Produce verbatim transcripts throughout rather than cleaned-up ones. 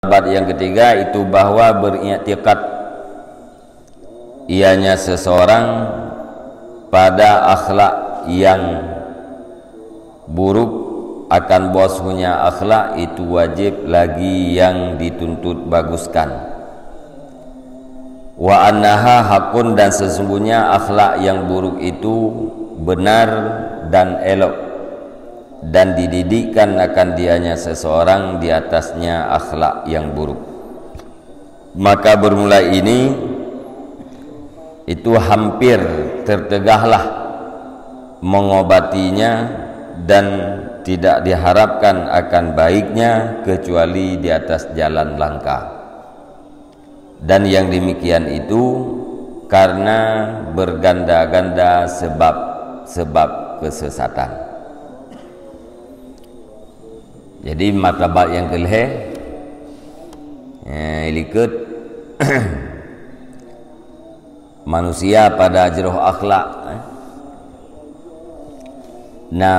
Martabat yang ketiga itu bahwa beriktikad ianya seseorang pada akhlak yang buruk, akan bahwasanya akhlak itu wajib lagi yang dituntut baguskan. Wa annaha hakun, dan sesungguhnya akhlak yang buruk itu benar dan elok, dan dididikkan akan dianya seseorang di atasnya akhlak yang buruk. Maka bermula ini, itu hampir tertegahlah mengobatinya, dan tidak diharapkan akan baiknya kecuali di atas jalan langkah. Dan yang demikian itu karena berganda-ganda sebab-sebab kesesatan. Jadi, martabat yang keulhée, eh, likot manusia pada jroh akhlak, eh. Na,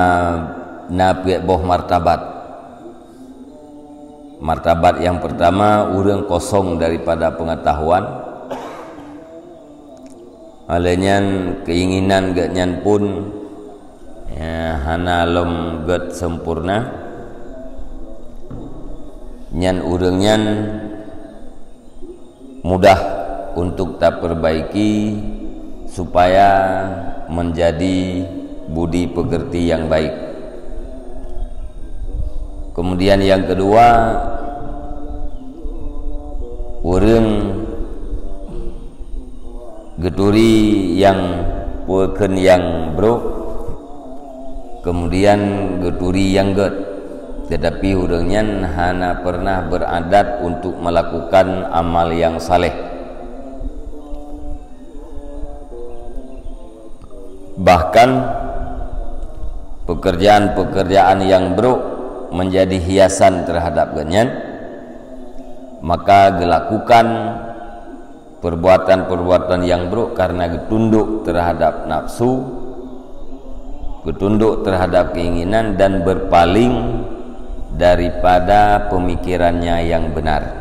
na peuet boh martabat. Martabat yang pertama, ureuëng kosong daripada pengetahuan. Oleh nyan, keinginan geuhnyan pun, ya, hana lom gét sempurna. Nyan ureuëng nyan mudah untuk taperbaiki supaya menjadi budi pekerti yang baik. Kemudian yang kedua, ureuëng geuturi nyang peue kheun nyang brok, kemudian geuturi nyang gét, tetapi ureuëng nyan hana pernah beradat untuk melakukan amal yang saleh. Bahkan, pekerjaan-pekerjaan yang brok menjadi hiasan terhadap geuhnyan, maka geulakukan perbuatan-perbuatan yang brok karena geutundok terhadap nafsu, geutundok terhadap keinginan, dan berpaling daripada pemikirannya yang benar.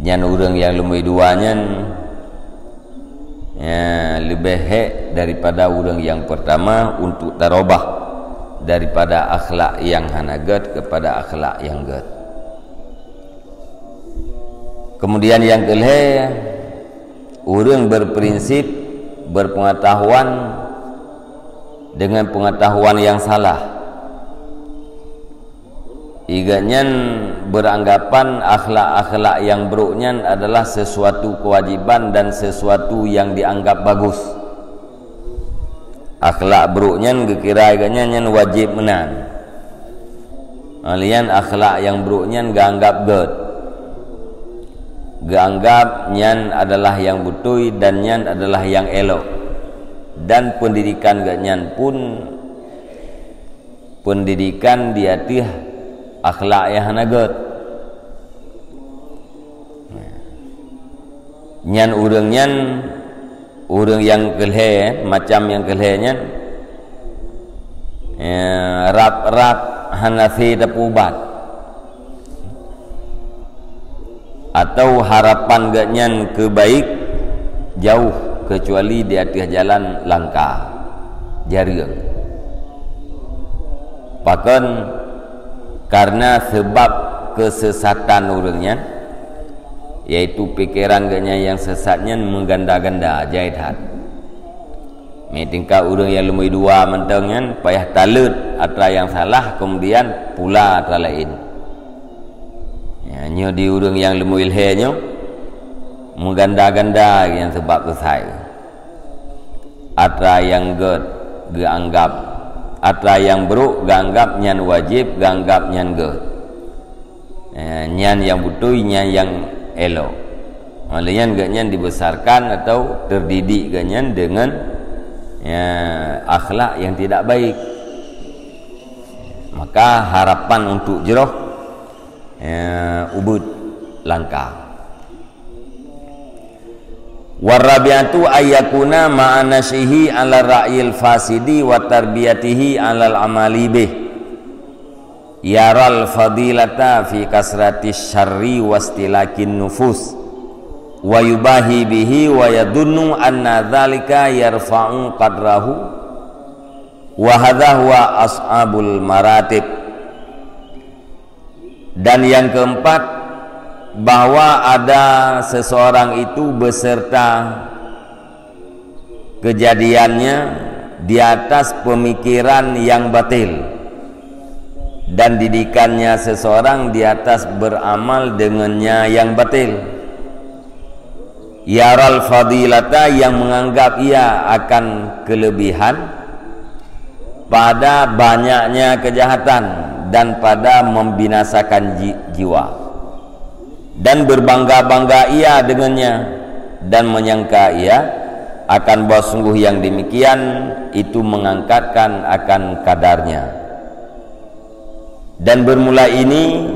Nyan ureuëng nyang lumbôi dua nyan, ya, leubeh hék daripada ureuëng nyang pertama untuk tarubah daripada akhlak nyang hana gét kepada akhlak nyang gét. Kemudian yang keulhée, ureuëng berprinsip, berpengetahuan dengan pengetahuan yang salah. Geuhnyan beranggapan akhlak-akhlak nyang brok nyan adalah sesuatu kewajiban dan sesuatu nyang dianggap bagus. Akhlak brok nyan geukira geuhnyan nyan wajéb meunan. Lheuh nyan akhlak nyang brok nyan geuanggap gét. Geuanggap nyan adalah nyang beutôi dan nyan adalah nyang élok. Dan pendidikan geuhnyan pun pendidikan di ateueh akhlak nyang hana gét. Nyan ureuëng nyan, ureuëng nyang keulhée, macam nyang keulhée nyan, ya, rab-rab hana sé tapeuubat. Atau harapan geuhnyan keu baik jauh, kecuali di ateueh jalan langka, jareueng. Pakon? Karena sebab kesesatan ureuëng nyan, yaitu pikeran geuhnyan nyang sesat nyan meuganda-ganda, jai that. Meutingkat ureuëng nyang lumbôi dua mantong nyan payah taleuet atra nyang salah, kemudian pula atra laén. Ya, nyoe di ureuëng nyang lumbôi lhée nyoe, meuganda-ganda nyang sabab keusae. Atra nyang gét geuanggap, atra nyang brok geuanggap nyan wajéb, geuanggap nyan gét. Eh, nyan nyang beutôi, nyan nyang élok. Oleh nyan geuhnyan dibesarkan atau terdidik geuhnyan dengan, ya, akhlak yang tidak baik. Maka harapan untuk jroh, ya, ubit langka. Warabiatu ayyakuna ma'anasyihi ala ra'yil fasidi wa tarbiyatihi alal amali bih. Yaral fadilata fi kasratis syarri wastilakin nufus, wa yubahi bihi wa yadunnu anna dzalika yarfa'u qadrahu, wa hadza huwa ashabul maratib. Dan yang keempat, bahwa ada seseorang itu beserta kejadiannya di atas pemikiran yang batil, dan didikannya seseorang di atas beramal dengannya yang batil. Yaral fadilata, yang menganggap ia akan kelebihan pada banyaknya kejahatan dan pada membinasakan ji-, jiwa, dan berbangga-bangga ia dengannya, dan menyangka ia akan bahwa sungguh yang demikian itu mengangkatkan akan kadarnya. Dan bermula ini,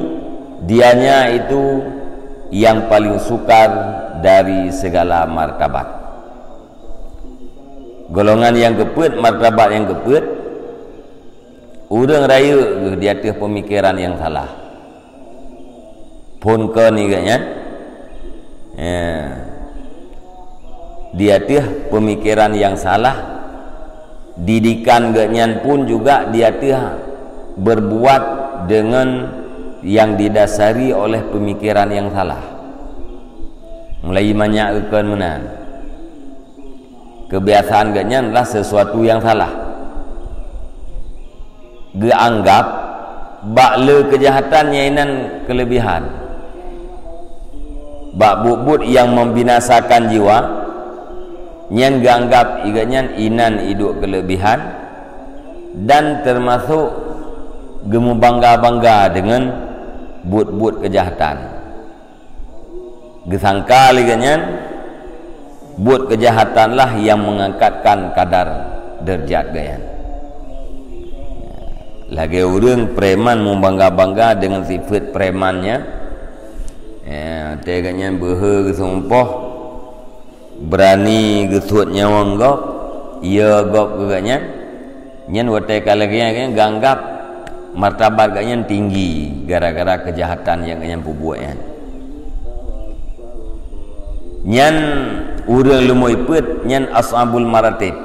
dianya itu yang paling sukar dari segala martabat. Golongan yang keupeuet, martabat yang keupeuet, ureuëng rayeuk geuh di ateueh pemikiran yang salah. Phon kon iga nyan, ya, di ateueh pemikiran yang salah, didikan geuh nyan pun juga di ateueh berbuat dengan yang didasari oleh pemikiran yang salah. Mulai manyak geukon meunan. Kebiasaan geuh nyan adalah sesuatu yang salah. Geuanggap bak le keujahatan nyan inan keulebihan. Bak buet-buet nyang membinasakan jiwa, nyan geuanggap iga nyan inan iduek keulebihan dan teumasok geumubangga-bangga deungon buet-buet keujahatan. Geusangka lé geuh nyan, buet keujahatanlah nyang meungangkatkan kadar deurajat geuh nyan. Lagée ureuëng preman meubangga-bangga deungon sifeuet premannya, ya, watée geuh nyan beuhe geuseumpôh, beurani geusuet nyawöng gob, yö gob keu geuh nyan, nyan watée ka lagée nyan geuanggab martabat geuh nyan tinggi gara-gara keujahatan nyang geuh nyan peubuet nyan. Nyan ureuëng leumoi peuet, nyan ashabul maratib.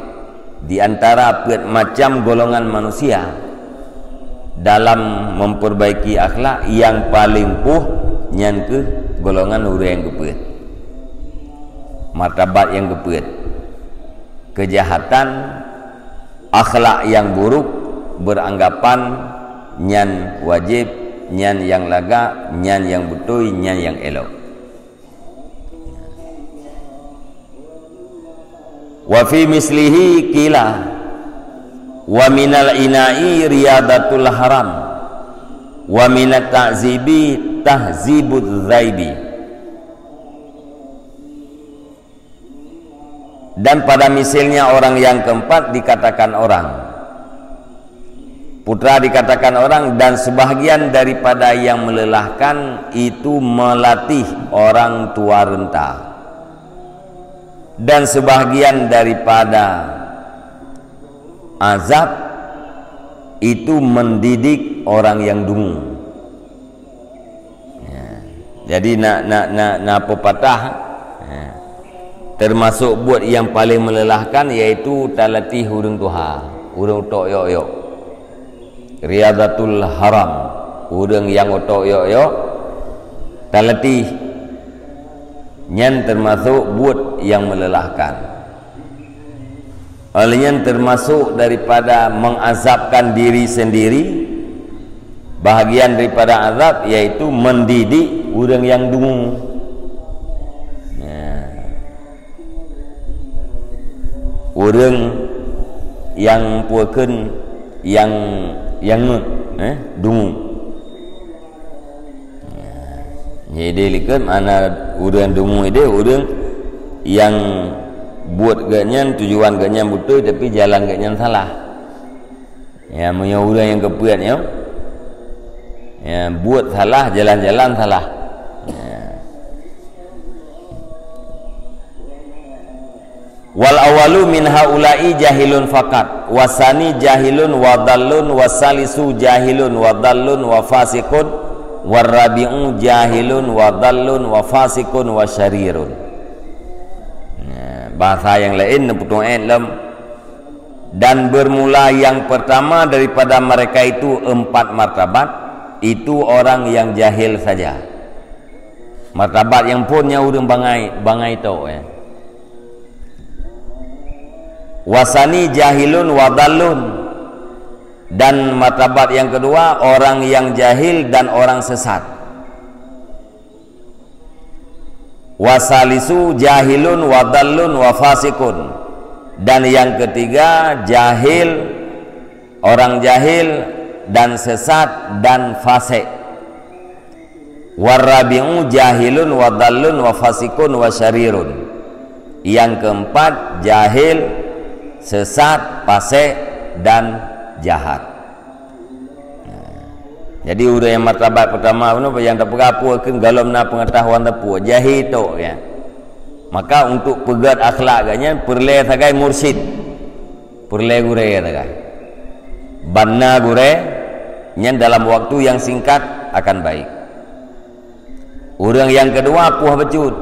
Di antara peuet macam golongan manusia dalam memperbaiki akhlak, nyang paleng poh nyan keuh golongan ureuëng nyang keupeuet. Martabat nyang keupeuet. Keujahatan, akhlak nyang buruk, beuranggapan nyan wajéb, nyan nyang lagak, nyan nyang beutôi, nyan nyang élok. Wa fi mislihi qila, wa minal ina'i riyadatul haram, wa minat ta'zibi tahzibuz zaibi. Dan pada misilnya orang yang keempat dikatakan orang, putra dikatakan orang, dan sebahagian daripada yang melelahkan itu melatih orang tua renta, dan sebahagian daripada azab itu mendidik orang yang dungu. Ya. Jadi na na na na pepatah, ya, termasuk buet nyang paleng melelahkan yaitu talatih ureuëng tuha, ureuëng utok yok-yok. Riyadatul haram, ureuëng nyang utok yok-yok, talatih, nyan termasuk buet nyang melelahkan. Oleh nyan termasuk daripada mengazabkan diri sendiri, bahagian daripada azab yaitu mendidik ureuëng nyang dungu. Ya. Ureuëng nyang pukeun nyang nyang ngut, eh, dungu. Jadi likot makna ureuëng dungu ideh, ureuëng nyang buet geuh nyan, tujuan geuh nyan beutôi, tapi jalan geuh nyan salah. Ya, meunyoe ureuëng nyang keupeuet nyoe, ya, buet salah, jalan-jalan salah. Ya. Wal awalu min haula'i jahilun faqat, wasani jahilun wa dhallun, wasalisu jahilun wa dhallun wa fasiqun, warabi'u jahilun wa dhallun wa fasiqun wa syarirun. Nah, bahasa yang lain neupeutu'et lom. Dan bermula yang pertama daripada mereka itu empat martabat, itu orang yang jahil saja. Martabat nyang phon nyan ureuëng bangai, bangai tok, ya. Wasani jahilun wa dhallun. Dan martabat yang kedua, orang yang jahil dan orang sesat. Wasalisu jahilun wa dhallun wa fasikun. Dan yang ketiga, jahil, orang jahil dan sesat dan fasik. Warabi'u jahilun wa dhallun wa fasikun wa syarirun. Yang keempat, jahil, sesat, fasik, dan jahat. Jadi, ureuëng nyang martabat pertama nyoe nyang tapeugah peue kheun golom na peungeutahuan teupeu, jahé tok nyan. Maka, untuk peugét akhlak geuh nyan, peureulée sagai mursyid, peureulée gurée sagai. Ban na gurée nyan dalam waktu nyang singkat akan baik. Ureuëng nyang keudua poh bacut.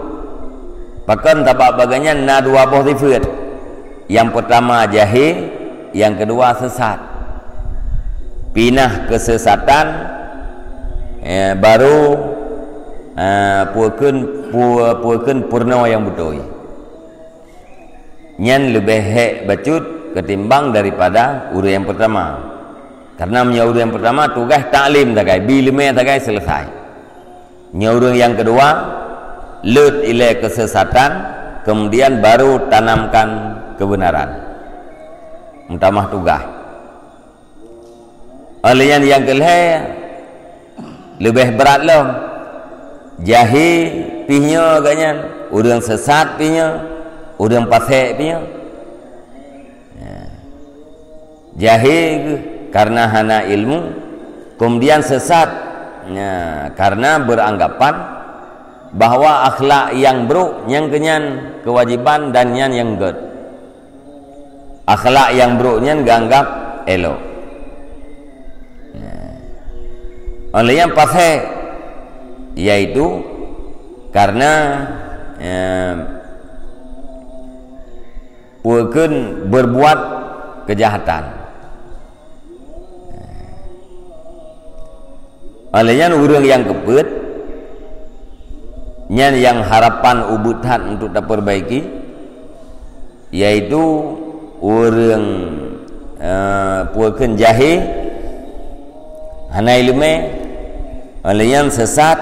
Pakon? Sabab bak geuh nyan na dua boh sifeuet. Nyang peurtama jahé, nyang keudua sesat. Pinah keusesatan, eh, baru, eh, peue kheun, peue, peue kheun peurunoe nyang beutôi. Nyan leubeh hék bacut ketimbang daripada ureuëng nyang peurtama. Karena meunyoe ureuëng nyang peurtama tugaih taklim sagai, bi leumé sagai, seuleusai. Nyoe ureuëng nyang keudua, leuet ilée keusesatan, kemudian baru tanamkan keubeunaran. Meutamah tugaih. Óh lheueh nyan nyang keulhée leubeh brat lom. Jahé pih nyoe geuh nyan, ureuëng sesat pih nyoe, ureuëng pasék pih nyoe. Ya. Jahé geuh karena hana ilmu, kemudian sesat, ya, karena beranggapan bahwa akhlak nyang brok nyang keuh nyan keuwajiban dan nyan nyang gét. Akhlak nyang brok nyan geuanggap elok. Ya. Óh lheueh nyan pasék, yaitu karena, ya, peue kheun berbuat keujahatan. Óh lheueh nyan ureuëng nyang keupeuet, nyan nyang harapan ubit that untuk tapeurbaiki, yaitu ureuëng, eh, peue kheun jahé, hana iéleumé, óh lheueh nyan sesat,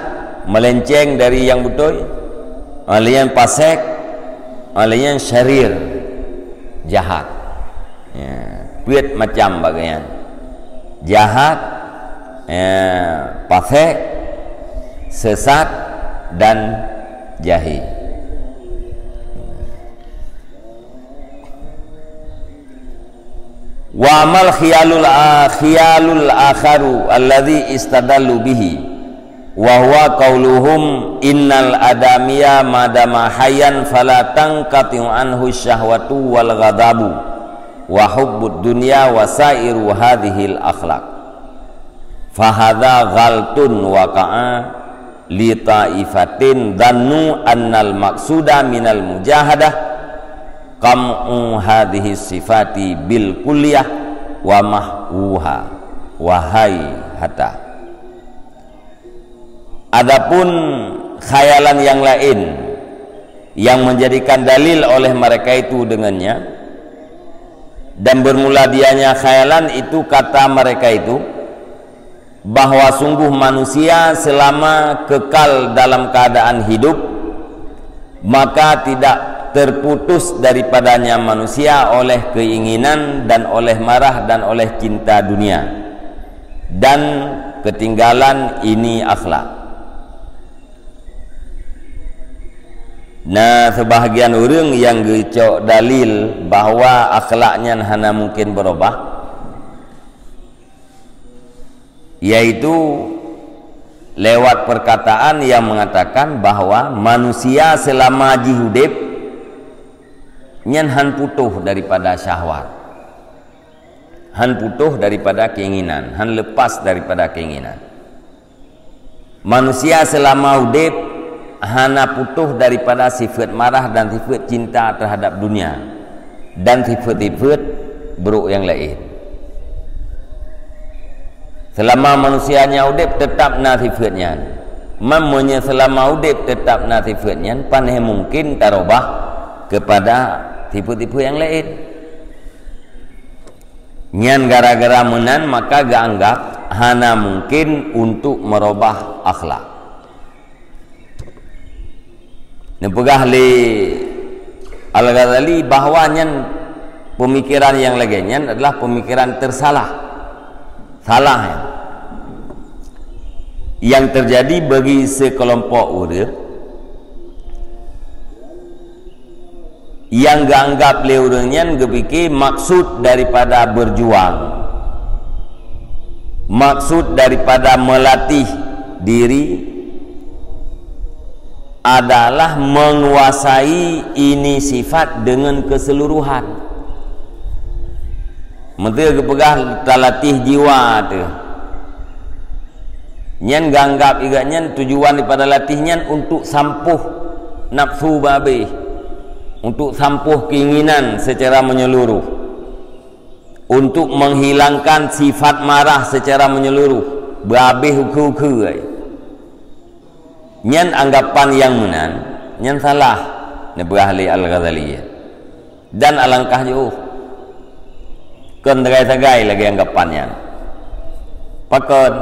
meulenceng dari nyang beutôi, óh lheueh nyan pasék, óh lheueh nyan syarir, jahat. Ya, peuet macam bak geuh nyan. Jahat, ya, pasék, sesat, dan jahé. Wa amal khiyalul a-, khiyalul akharu alladzi istadallu bihi, wa huwa qauluhum, "Innal adamiya ma dama hayyan fala tanqati'u anhu syahwatu wal ghadabu wa hubbud dunya wa sa'iru hadhil akhlaq." Fahadha ghaltun waqa'a li ta'ifatin dhannu annal maqsuda minal mujahadah qam'u hadhihi sifati bil kulliyah wa mahwuha, wa hayhata. Adapun khayalan yang lain yang menjadikan dalil oleh mereka itu dengannya, dan bermula dianya khayalan itu kata mereka itu, bahwa sungguh manusia selama kekal dalam keadaan hidup, maka tidak terputus daripadanya manusia oleh keinginan dan oleh marah dan oleh cinta dunia, dan ketinggalan ini akhlak. Na seubahagian ureuëng nyang geucok dalil bahwa akhlak nyan hana mungken beurubah, yaitu lewat perkataan yang mengatakan bahwa manusia selama jih udeb, Nyan han putôh daripada syahwat. Han putôh daripada keinginan, han lepas daripada keinginan. Manusia selama udép hana putôh daripada sifat marah dan sifat cinta terhadap dunia dan sifat-sifat buruk nyang laén. Selama manusia nyan udép, teutap na sifat nyan. Man meunyoe selama udép teutap na sifat nyan, pane mungkin tarubah kepada sifat-sifat nyang laén. Nyan gara-gara meunan maka geuanggap hana mungkin untuk merubah akhlak. Neupeugah lé Al-Ghazali bahwa nyan pemikiran nyang lagée nyan adalah pemikiran tersalah. Salah nyan. Yang terjadi bagi sekelompok ureuëng nyang geuanggap lé ureuëng nyan geupike maksud daripada berjuang, maksud daripada melatih diri adalah menguasai ini sifat dengan keseluruhan. Meunteue geupeugah talatih jiwa teuh. Nyan geuanggap igat nyan tujuan daripada latih nyan untuk sampoh nafsu babeh, untuk sampoh keinginan secara menyeluruh, untuk menghilangkan sifat marah secara menyeluruh, babeh ukeue-ukeue. Nyan anggapan nyang meunan, nyan salah, neupeugah lé Al-Ghazali. Dan alangkah jeuh. Kon sagai-sagai lagée anggapan nyan. Pakon?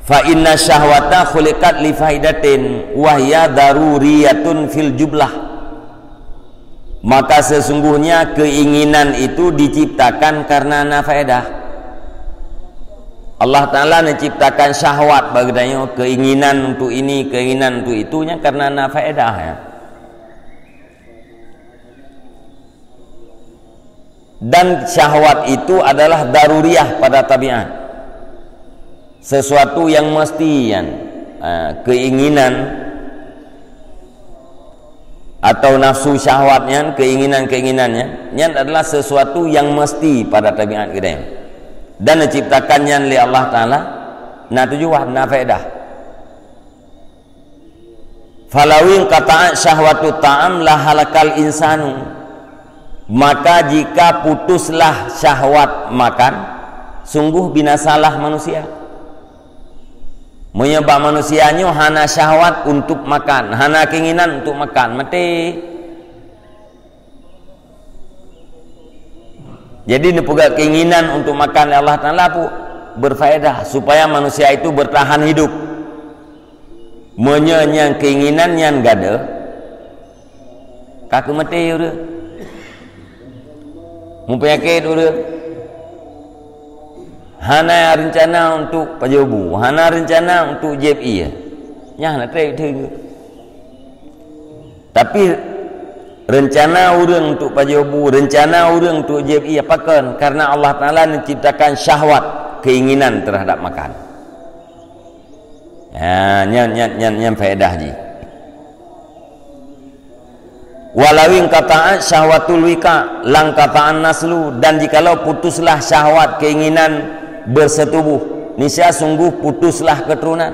Fa inna syahwata khuliqat li faidatin wa hiya daruriyatun fil jumlah. Maka sesungguhnya keinginan itu diciptakan karena na faedah. Allah Ta'ala menciptakan syahwat bagi geutanyoe, keinginan untuk ini, keinginan untuk itu, nyan karena na faedah, ya. Dan syahwat itu adalah daruriyah pada tabiat. Sesuatu yang mesti, yan, ah, keinginan atau nafsu syahwat nyan, keinginan-keinginan nyan, nyan adalah sesuatu yang mesti pada tabiat geutanyoe. Dan diciptakan nyan lé Allah Ta'ala, na tujuan, na faedah. Falawin qata'at syahwatut ta'am la halakal insanu. Maka jika putuslah syahwat makan, sungguh binasalah manusia. Meunyoe bak manusia nyoe hana syahwat untuk makan, hana keinginan untuk makan, maté. Jadi, neupeugah keinginan untuk makan lé Allah Ta'ala pun berfaedah supaya manusia itu bertahan hidup. Meunyoe nyang keinginan nyan gadôh, ka keumaté ureuëng. Mupeunyakét ureuëng. Hana rencana untuk pajoh bu, hana rencana untuk jieb ié. Nyan hana treb teuk. Tapi rencana ureuëng untuk pajoh bu, rencana ureuëng untuk jieb ié, pakon? Karena Allah Ta'ala menciptakan syahwat, keinginan terhadap makan. Ha, nyan, nyan, nyan, nyan faedah jih. Walawin qata'at syahwatul wika, lang qata'an naslu, dan jikalau putuslah syahwat keinginan bersetubuh, niscaya sungguh putuslah keturunan.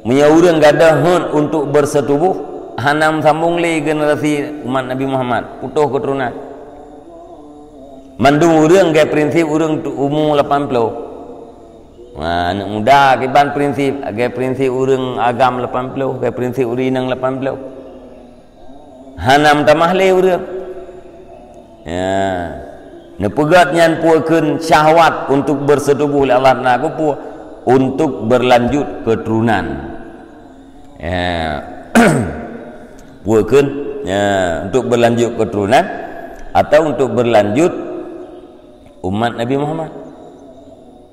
Meunyoe ureuëng gadôh heuet untuk bersetubuh, hana meusambong lé generasi umat Nabi Muhammad, putôh keturunan. Mandum ureuëng gaya prinsip ureuëng tu umu lapan ploh. Ha, aneuk muda kiban prinsip, gaya prinsip ureuëng agam lapan ploh, gaya prinsip ureuëng inong lapan ploh. Hana meutamah lé ureuëng. Ya. Neupeugét nyan peue kheun syahwat untuk bersetubuh lé Allah Ta'ala, keu peue? Untuk berlanjut keturunan. Ya. Peue kheun? Ya, untuk berlanjut keturunan atau untuk berlanjut umat Nabi Muhammad.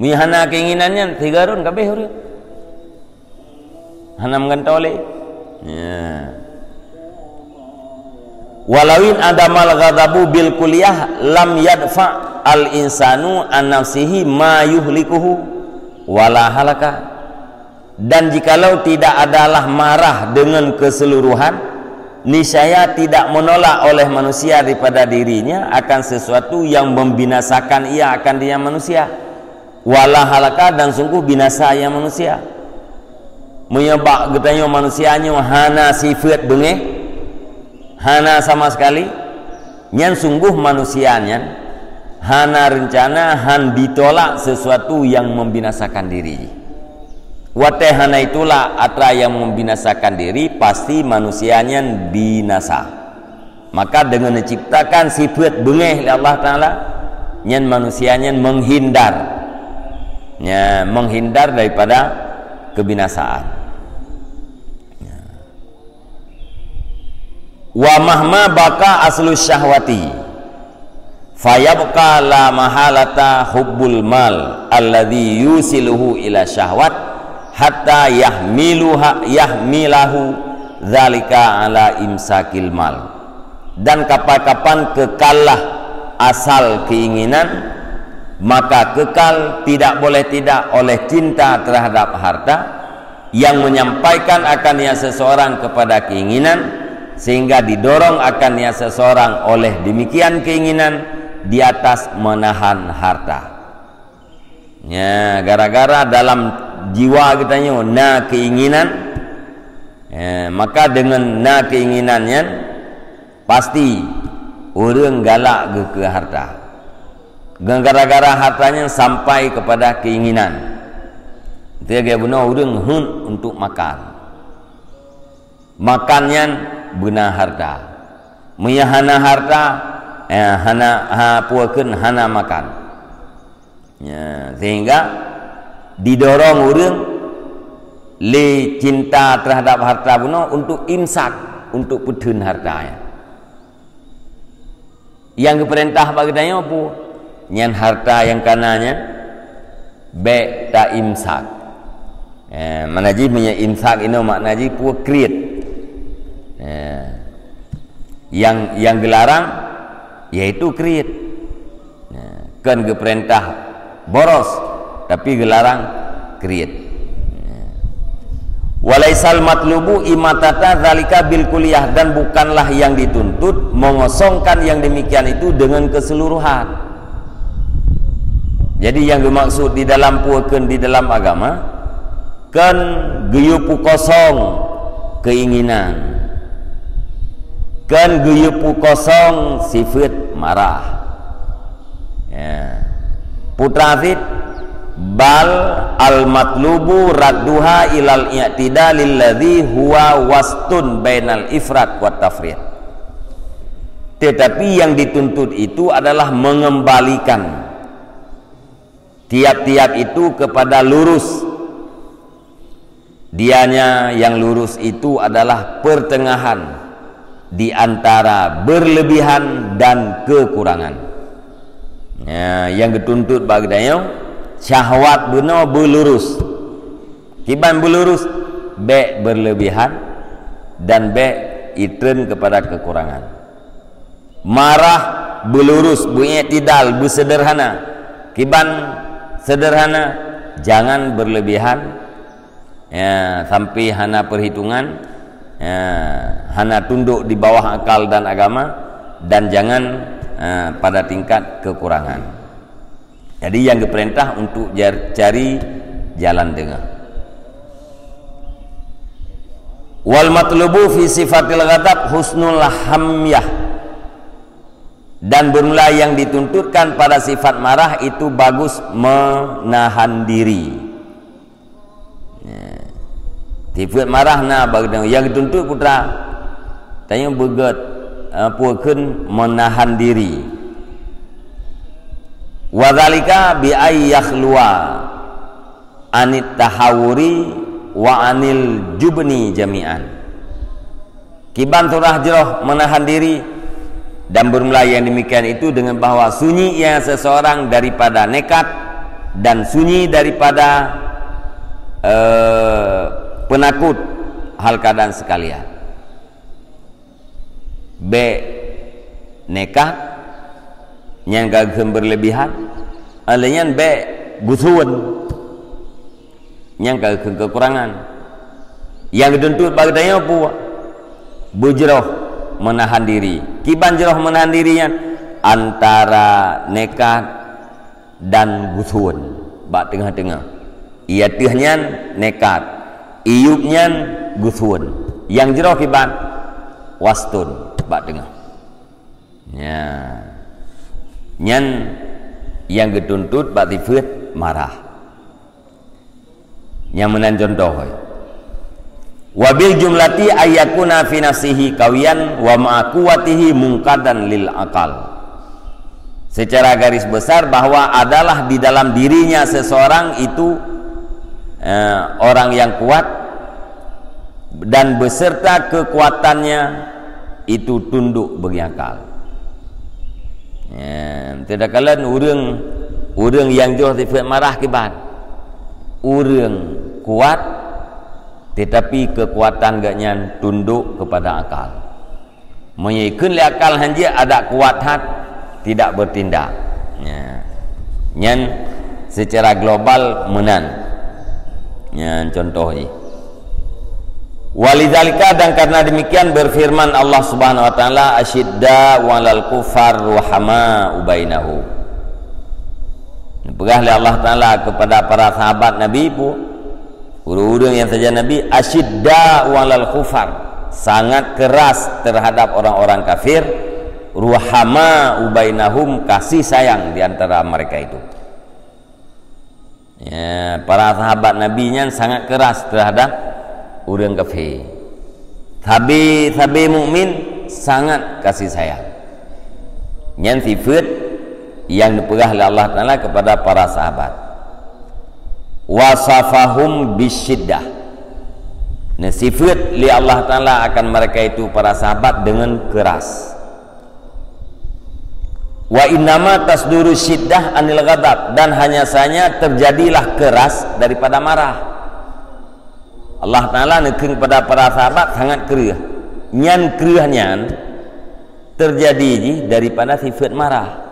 Meunyoe hana keinginan nyan, sigaron kabeh ureuëng. Hana meugantoe lé. Ya. Walawin adamal ghadabu bil kulliyah lam yadfa al insanu an nafsihi ma yuhlikuhu wala halaka. Dan jikalau tidak adalah marah dengan keseluruhan, Niscaya tidak menolak oleh manusia daripada dirinya akan sesuatu yang membinasakan ia akan dirinya manusia. Wala halaka, dan sungguh binasa ia manusia. Meunyoe bak geutanyoe manusia nyoe hana sifeuet beungéh, hana sama sekali, nyan sungguh manusia nyan hana reuncana, han ditolak sesuatu yang membinasakan diri. Watée hana itulak atra yang membinasakan diri, pasti manusia nyan binasa. Maka deungon neuciptakan sifeuet beungéh lé Allah Taala, nyan manusia nyan menghindar. Ya, menghindar daripada kebinasaan. Ya. Wa mahma baka aslu syahwati, fayabqa la mahalata hubbul mal alladzi yusiluhu ila syahwat hatta yahmiluha, yahmilahu dzalika ala imsakil mal. Dan kapan-kapan kekallah asal keinginan, maka kekal tidak boleh tidak oleh cinta terhadap harta yang menyampaikan akan niat seseorang kepada keinginan, sehingga didorong akan niat seseorang oleh demikian keinginan di atas menahan harta. Ya, gara-gara dalam jiwa geutanyoe na keinginan, ya, maka deungon na keinginan nyan, pasti ureuëng galak geuh keu harta. Gara-gara harta nyan sampai kepada keinginan. Dia gaya bunoe ureuëng heuet untuk makan. Makan nyan beuna harta. Meunyo hana harta, eh, hana, ha, peue kheun hana makan. Ya, sehingga didorong ureuëng lé cinta terhadap harta bunoe untuk imsak, untuk peutheun harta nyan. Nyang geupeurintah bak geutanyoe peue? Nyan harta nyang kana nyan bék ta-imsak. Eh, mana jih meunyoe imsak inoe makna jih peue? Kriet. Eh, nyang, nyang geularang yaitu kriet. Eh, kon geupeurintah boros, tapi geularang kriet. Walaisal matlubu imatata zalika bil kulliyah, dan bukanlah yang dituntut mengosongkan yang demikian itu dengan keseluruhan. Jadi yang dimaksud di dalam peue kheun di dalam agama, kon geuyue peukosong keinginan, kon geuyue peukosong sifeuet marah. Ya. Putra Aziz, bal al-matlubu radduha ilal i'tidalil ladzi huwa wastun bainal ifrat wat tafrit. Tetapi yang dituntut itu adalah mengembalikan tiap-tiap itu kepada lurus. Dianya yang lurus itu adalah pertengahan di antara berlebihan dan kekurangan. Ya, yang dituntut bak geutanyoe, syahwat bunoe beulurus. Kiban beulurus, bék berlebihan dan bék itreun kepada kekurangan. Marah beulurus, beuiktidal, beusederhana. Kiban sederhana, jangan berlebihan, ya, sampai hana perhitungan, ya, hana tunduk di bawah akal dan agama, dan jangan, eh, pada tingkat kekurangan. Jadi yang diperintah untuk jar-, cari jalan tengah. Wal matlubu fi sifatil ghadab husnul hamyah. Dan bermula yang dituntutkan pada sifat marah itu bagus menahan diri. Ya. Sifat marah na bagi yang dituntut putra. Tanya beugét, eh, peue kheun menahan diri. Wadzalika bi ay yakhluwa anit tahawuri wa anil jubni jami'an. Kiban surah jroh menahan diri dan bermula yang demikian itu dengan bahwa sunyi ia seseorang daripada nekat dan sunyi daripada, eh, penakut hal keadaan sekalian. Bék nekat, nyan ka kheun berlebihan, lheuh nyan bék gusuen, nyan ka kheun kekurangan. Nyang geutuntut bak geutanyoe peue? Beujroh meunahan diri. Kiban jroh meunahan diri nyan? Antara nekat dan guthon bak teungoh-teungoh. Ié teuh nyan nekat, iyup nyan guthon. Nyang jroh kiban? Waston bak teungoh. Nya. Nyan nyang geutuntot bak sifeuet marah. Nyang meunan contoh, wabil jumlati ayyakuna fi nafsihi kawiyan wa ma'a quwwatihi munqadan lil akal. Secara garis besar, bahwa adalah di dalam dirinya seseorang itu, eh, orang yang kuat dan beserta kekuatannya itu tunduk bagi akal. Ya, tidak kalian ureuëng, ureuëng nyang jroh sifeuet marah kiban. Ureuëng kuat, tetapi kekuatan geuhnyan tunduk kepada akal. Meunyoe ikheun lé akal hanjeuet, adak kuat that, tidak bertindak. Ya. Nyan secara global meunan. Nyan contoh jih. Walidzalika, dan karena demikian berfirman Allah Subhanahu wa taala, "Asyidda 'alal kufar ruhama ubainahu." Peugah lé Allah Taala kepada para sahabat Nabi pu, ureuëng-ureuëng nyang sajan Nabi, "Asyidda 'alal kufar", sangat keras terhadap orang-orang kafir, "ruhama ubainahum", kasih sayang di antara mereka itu. Ya, para sahabat Nabi nyan sangat keras terhadap ureuëng kafir. Sabe-sabe mukmin sangat kasih sayang. Nyan sifeuet nyang dipeugah lé Allah Taala kepada para sahabat. Wasafahum bisyiddah. Nah, sifeuet lé Allah Taala akan mereka itu, para sahabat, dengan keras. "Wa innama tasduru syiddah anil ghadab", dan hanya saja terjadilah keras daripada marah. Allah Taala neukheun kepada para sahabat sangat kreueh. Nyan kreueh nyan terjadi jih daripada sifeuet marah.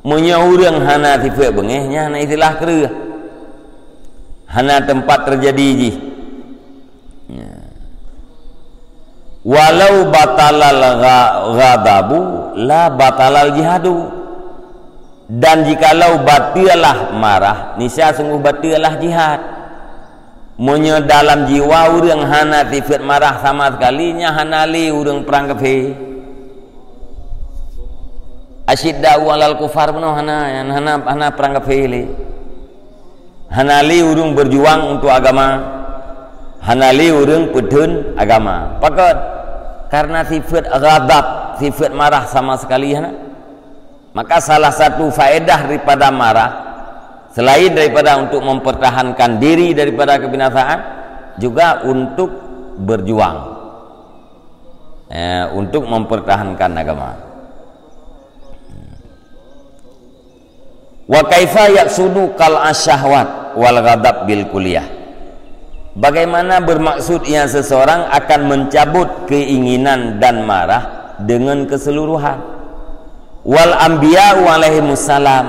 Meunyoe ureuëng hana sifeuet beungéh, nyan hana istilah kreueh. Hana teumpat terjadi jih. Ya. "Walau batalal gha-, ghadabu la batalal jihadu." Dan jikalau bateulah marah, niscaya sungguh bateulah jihad. Meunyoe dalam jiwa ureuëng hana sifeuet marah sama sekali, nyan hana lé ureuëng prang kafé. Asyidda'u 'alal kufar bunoe hana, nyan hana, hana prang kafé lé. Hana lé ureuëng berjuang untuk agama. Hana lé ureuëng peutheun agama. Pakon? Karena sifeuet ghadab, sifeuet marah sama sekali hana. Maka salah satu faedah daripada marah, selain daripada untuk mempertahankan diri daripada kebinasaan, juga untuk berjuang. Eh, untuk mempertahankan agama. Wa kaifa yaqsudu qal asyahwat wal ghadab bil kulliyah. Bagaimana bermaksud ia seseorang akan mencabut keinginan dan marah dengan keseluruhan? Wal anbiya'u alaihimussalam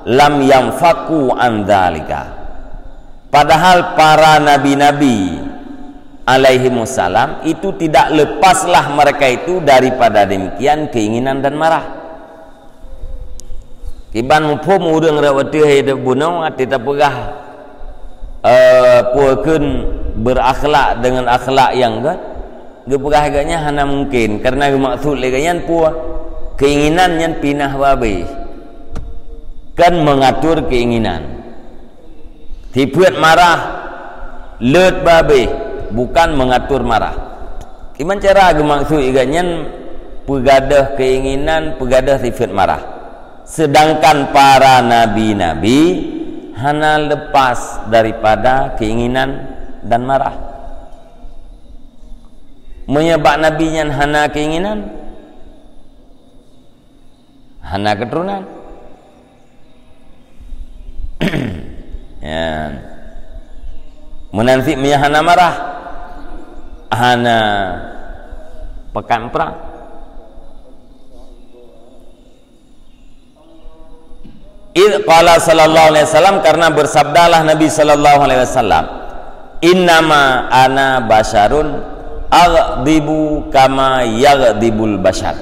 lam yanfaku an dzalika. Padahal para nabi-nabi alaihimussalam itu tidak lepaslah mereka itu daripada demikian keinginan dan marah. Kiban muphom ureuëng rot watée hai bunoe, watée tapeugah, eh, peue kheun berakhlak dengan akhlak nyang gét, geupeugah geuhnyan hana mungken, karena geumaksud lé geuhnyan peue? Keinginan nyan pinah babeh. Kan mengatur keinginan. Sifeuet marah, leuet babeh, bukan mengatur marah. Kiban cara geumaksud geuhnyan peugadôh keinginan, peugadôh sifeuet marah. Sedangkan para nabi-nabi hana lepas daripada keinginan dan marah. Meunyoe bak nabi nyan hana keinginan, hana keuturonan. Ya. Meunan cit meunyoe hana marah, hana pakat prang. Idz qala sallallahu alaihi wasallam, karena bersabdalah Nabi sallallahu alaihi wasallam, "Innama ana basyarun Aghdibu kama yaghdibul bashar.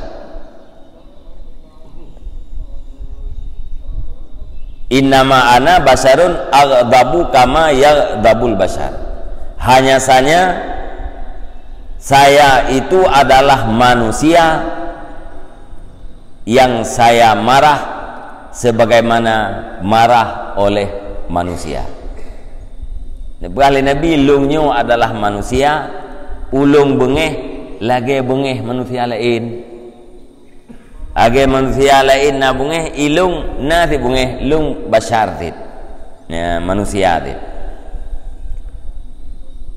Innama ana basyarun aghdabu kama yaghdabul bashar. Hanya saja saya itu adalah manusia yang saya marah sebagaimana marah oleh manusia. Neupeugah lé Nabi, "Lôn nyoe adalah manusia, ulôn beungéh lagée beungéh manusia laén." Lagée manusia laén na beungéh, ilôn na cit beungéh, lôn basyar cit. Ya, manusia cit.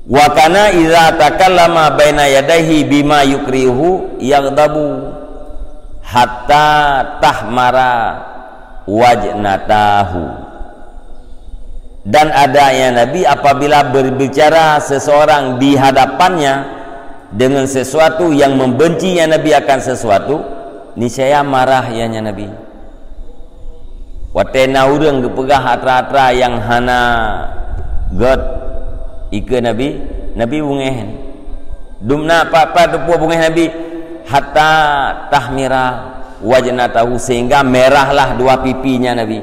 Wa kana idza takallama baina yadaihi bima yukrihu yaghdabu hatta tahmara wajnatahu. Dan adanya Nabi apabila berbicara seseorang di hadapannya dengan sesuatu yang membenci ya Nabi akan sesuatu, niscaya marah ianya Nabi. Watée na ureuëng geupeugah atra-atra nyang hana gét ikeue Nabi, Nabi beungéh. Dumna pat-pat teupeue beungéh Nabi, hatta tahmira wajnatahu, sehingga merahlah dua pipinya Nabi.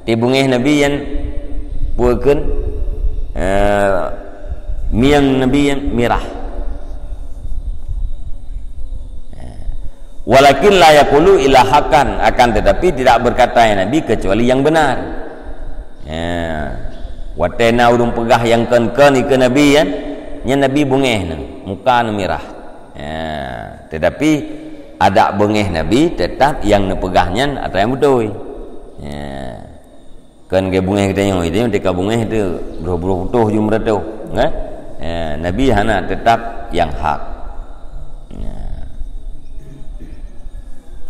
Di beungéh Nabi nyang peue kheun, eh, mieng Nabi nyang mirah. Walakin la yaqulu illa haqqan, akan tetapi tidak berkata ya Nabi kecuali yang benar. Ya. Watée na ureuëng peugah nyang kon-kon ikeue Nabi, ya, nyan Nabi beungéh nyan, muka nyan mirah. Ya. Tetapi adak beungéh Nabi tetap nyang neupeugah nyan atra nyang beutôi. Ya. Kon geubeungéh geutanyoe, geutanyoe teuka beungéh teuh broh-broh putôh ju meuratoh, kan? Eh, Nabi hana, tetap nyang hak. Ya.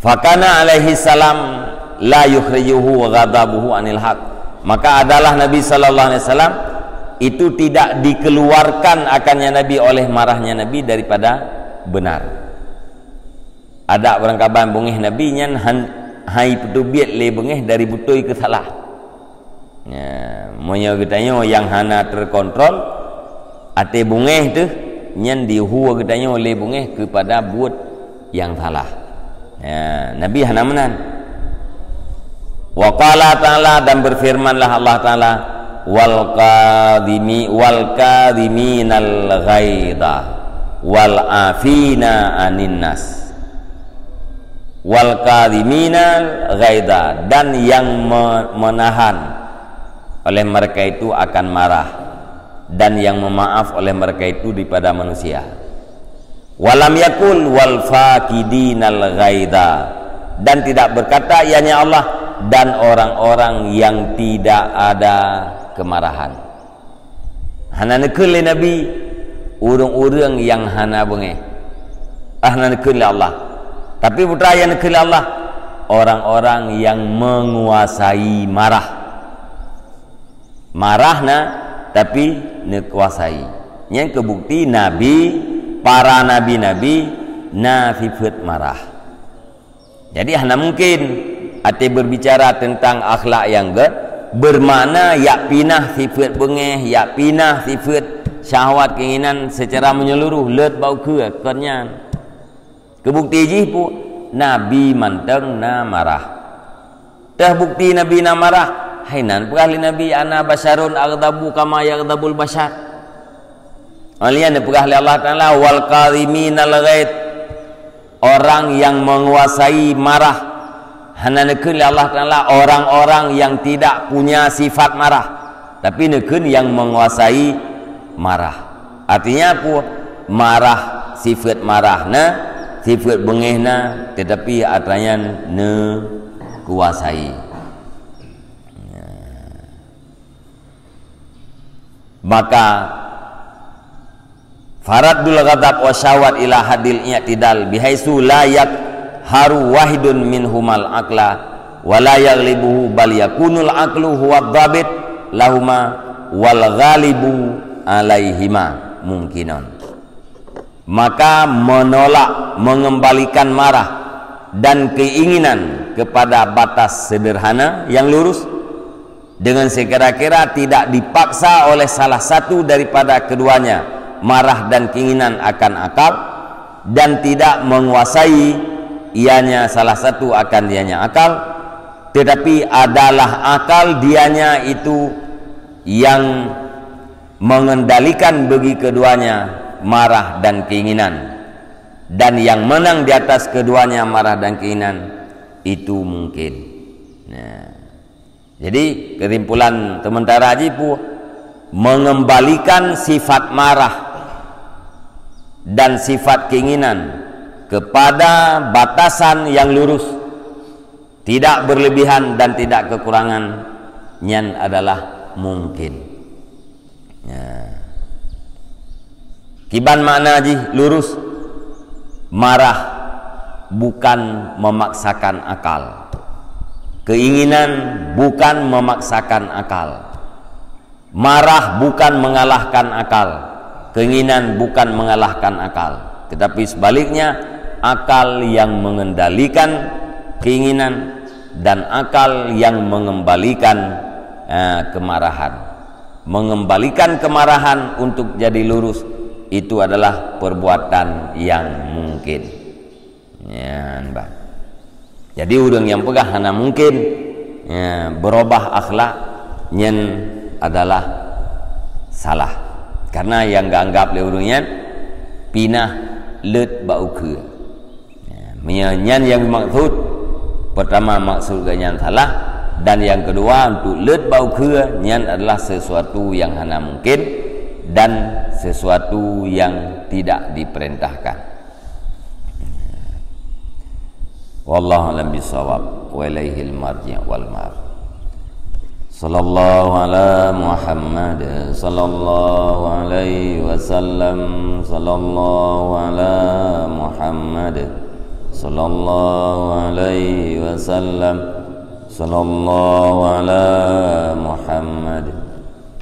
Fakana alaihi salam la yukhrijuhu ghadabuhu anil haq. Maka adalah Nabi sallallahu alaihi wasallam itu tidak dikeluarkan akannya Nabi oleh marahnya Nabi daripada benar. Adak barangkaban beungéh Nabi nyan han-, hai peuteubiet lé beungéh dari beutôi keu salah. Nya, meunyoe geutanyoe nyang hana teukontrol, até beungéh teuh nyan dihue geutanyoe lé beungéh keupada buet nyang salah. Nya, Nabi hana meunan. Wa qala ta'ala, dan berfirmanlah Allah Ta'ala, "Wal kadhimi-, wal kadhiminal ghaidha, wal afina anin nas." Wal kadhiminal ghaidha, dan yang me-, menahan oleh mereka itu akan marah, dan yang memaaf oleh mereka itu daripada manusia. Walam yakul wal fakidinal ghaidha, dan tidak berkata ianya Allah, dan orang-orang yang tidak ada kemarahan. Hana neukheun lé Nabi ureuëng-ureuëng nyang hana beungéh. Ah, hana neukheun lé Allah. Tapi peue nyang neukheun lé Allah, orang-orang yang menguasai marah. Marah na, tapi neukuasai. Nyan keu bukti Nabi, para nabi-nabi na sifeuet marah. Jadi hana mungkin até berbicara tentang akhlak nyang gét, bermakna jak pinah sifeuet beungéh, jak pinah sifeuet syahwat keinginan secara menyeluruh, leuet bak ukeue, kon nyan. Keu bukti jih peue, Nabi mantong na marah. Teuh bukti Nabi na marah, hai nan peugah lé Nabi, "Ana basyarun aghdabu kama yaghdabul basyar." Alheuh nyan neupeugah lé Allah Ta'ala, "Wal kadhiminal ghaidh." Orang yang menguasai marah. Hana neukheun lé Allah Ta'ala orang-orang yang tidak punya sifat marah, tapi neukheun yang menguasai marah. Artinya apa? Marah, sifeuet marah na, sifeuet beungéh na, tetapi atra nyan neukuasai. Maka, faraddul ghadab wa syahwat ila haddil i'tidal, bihaitsu la yaqharu wahidun minhumal aqla, wa la yaghlibuhu, bal yakunul aqlu huwa dhabit lahuma, wal ghalibu alaihima mungkinan. Maka menolak, mengembalikan marah dan keinginan kepada batas sederhana yang lurus, dengan sekira-kira tidak dipaksa oleh salah satu daripada keduanya, marah dan keinginan akan akal, dan tidak menguasai ianya salah satu akan dianya akal, tetapi adalah akal dianya itu yang mengendalikan bagi keduanya marah dan keinginan, dan yang menang di atas keduanya marah dan keinginan itu mungkin. Nah, jadi kesimpulan sementara jih pu, mengembalikan sifat marah dan sifat keinginan kepada batasan yang lurus, tidak berlebihan dan tidak kekurangan, nyan adalah mungkin. Ya. Kiban makna jih lurus, marah bukan memaksakan akal. Keinginan bukan memaksakan akal. Marah bukan mengalahkan akal. Keinginan bukan mengalahkan akal. Tetapi sebaliknya, akal yang mengendalikan keinginan dan akal yang mengembalikan, eh, kemarahan. Mengembalikan kemarahan untuk jadi lurus, itu adalah perbuatan yang mungkin. Nyan, bah. Jadi, ureuëng nyang peugah hana mungkin, ya, berubah akhlak, nyan adalah salah. Karena nyang geuanggap lé ureuëng nyan pinah leuet bak ukeue. Ya, meunyoe nyan nyang dimaksud, pertama maksud geuh nyan salah, dan yang kedua untuk leuet bak ukeue nyan adalah sesuatu yang hana mungkin dan sesuatu yang tidak diperintahkan. Wallahu a'lam bishawab, wa ilaihil marji' wal ma'ab. Sallallahu ala Muhammad, sallallahu alaihi wasallam, sallallahu ala Muhammad, sallallahu alaihi wasallam, sallallahu ala Muhammad.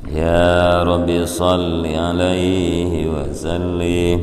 Ya Rabbi, salli alaihi wa sallim.